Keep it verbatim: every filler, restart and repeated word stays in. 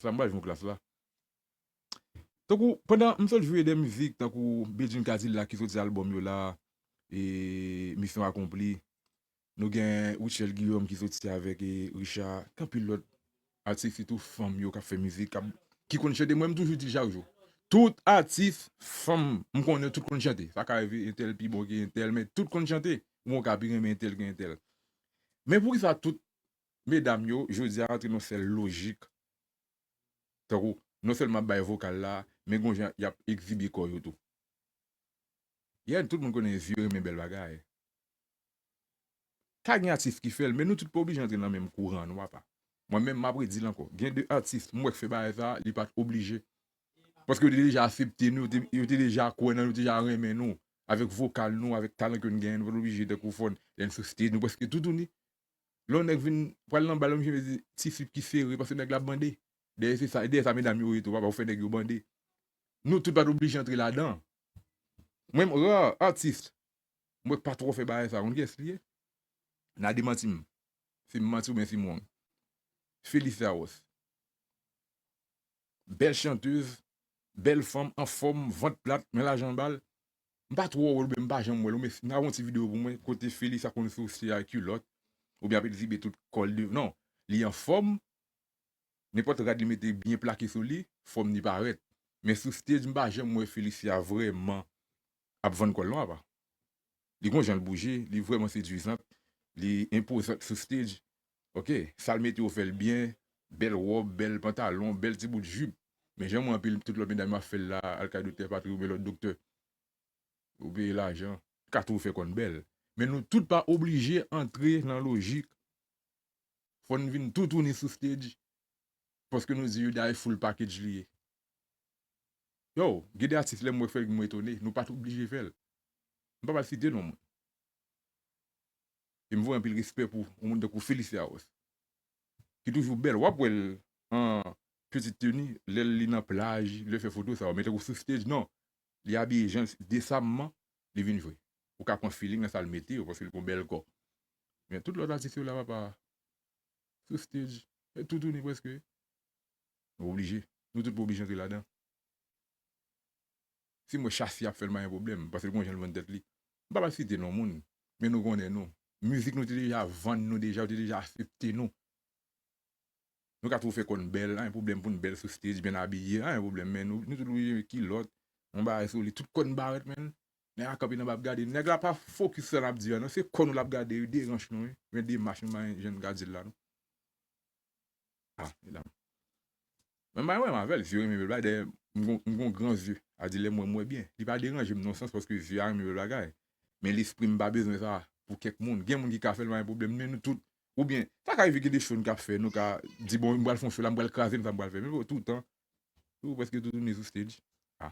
Sa m pral jwe yon klas la. Tankou, pandan m sot jwe de mizik, tankou Bedjine Kadilak ki soti albòm yo la, e Mission Accomplie. Nou gen Rutshelle Guillaume ki soti avèk, e, Richard, gen anpil lòt atis, sitou fanm yo k ap fè mizik, k ap, ki konn chante. Mwen, m toujou di l chak jou. Tout atis fanm, m konnen tout konn chante. Sa ka rive entèl pi bon ke entèl, men tout konn chante. Ou ka pi renmen entèl ke entèl. Men poukisa tout medam yo, jodi a, rantre nan sèl lojik? Tankou, non sèlman ap bay vokal la, men gon jan y ap egzibe kò yo tou. Yeah, tout moun konnen Zye renmen bèl bagay. Ka gen atis ki fè l, men nou tout pa oblije antre nan menm kouran, nou, papa. Mwen menm, m ap redi l ankò. Gen de atis, m wè k fè bagay sa, li pa t oblije. Paske yo te deja aksepte nou, yo te, yo te deja kwè nan nou, yo te deja renmen nou. Avèk vokal nou, avèk talan ke n genyen, nou pa t oblije tankou fò n, lè n sou stage, nou prèske toutouni. Lè yon nèg vin pral nan bal, m di, ti slip ki sere, paske nèg la ap bande. Dèyè se sa, dèyè sa medam yo ye tou, papa, ou fè nèg yo bande. Nou tout pa t oblije antre ladan. Mwen, ra atis, mwen pa twò fè bagay sa, konn kiyès li ye? N a demanti m. Si m manti oubyen si m wrong. Felicia Ross. Bèl chantèz, bèl fanm, anfòm, vant plat, men lajan anba l. M pa twò wè l, oubyen m pa janm wè l, men n a yon ti videyo pou mwen, kote Felicia konn souse ak kilòt, oubyen ap egzibe tout kò l de, non, li anfòm, nenpòt rad li mete byen plake sou li, fòm li parèt. Men sou stage, m pa janm wè Felicia vrèman ap vann kò l non, apa. Li gon jan l bouje, li vrèman sedwizant, li enpozant sou stage. Ok, sa l mete yo fè l byen, bèl wòb, bèl pantalon, bèl ti bout jip. Men jan m wè anpil tout lòt medam yo ap fè l la, al kay doktè Patri oubyen lòt doktè. Ou peye lajan, ka twouve fè kò n bèl. Men nou tout pa oblije antre nan lojik. Fò n vin toutouni sou stage. Paske nou di Youda e full package li ye. Yo, gen de atis lè m wè fè l, m etone. Nou pa t oblije fè l. M pa pral site non moun. E m voye anpil respè pou yon moun tankou Felicia Ross. Ki toujou bèl. W ap wè l an pitit teni, lè li nan plaj, lè fè foto sa yo. Men tankou sou stage, non. Li abiye jan l, desamman, li vin jwe. Ou ka pran feeling nan sa l mete yo, paske li gon bèl kò. Men tout lòt atis yo la, papa, sou stage, e toutouni prèske. Nou oblije. Nou tout pa oblije antre ladan. Si m wè Chasi ap fè l, m pa gen pwoblèm, paske l gon jan l vann tèt li. M pa pral site non moun, men nou konnen nou. Mizik nou te deja vann nou deja, yo te deja aksepte nou. Nou ka twouve fè kò n bèl, anyen pwoblèm pou n bèl sou stage, byen abiye, anyen pwoblèm, men nou, nou tout oblije kilòt, yon bagay sou li, tout kò n barèt, men. Nèg la kanpe nan bab gade, nèg la pa fokis sa n ap di a, non, se kò nou l ap gade, wi, deranj nou, wi. Men demach nou, men jan n ka di l la, non. Ah, medam. Men m pa gen pwoblèm avè l, Zye renmen bèl bagay, dayè, m gon, m gon gran zye. A di lè m wè m wè byen. Li pa deranje m nan sans paske Zye a renmen bèl bagay. Men lespri m pa bezwen sa pou kèk moun. Gen moun ki ka fè l, pa gen pwoblèm, men nou tout. Oubyen, sa ka rive gen de show n ka fè, nou ka di, bon, m pral fè yon show la, m pral kraze l, sa m pral fè. Men pou toutan, ou prèske toutouni sou stage. Ah.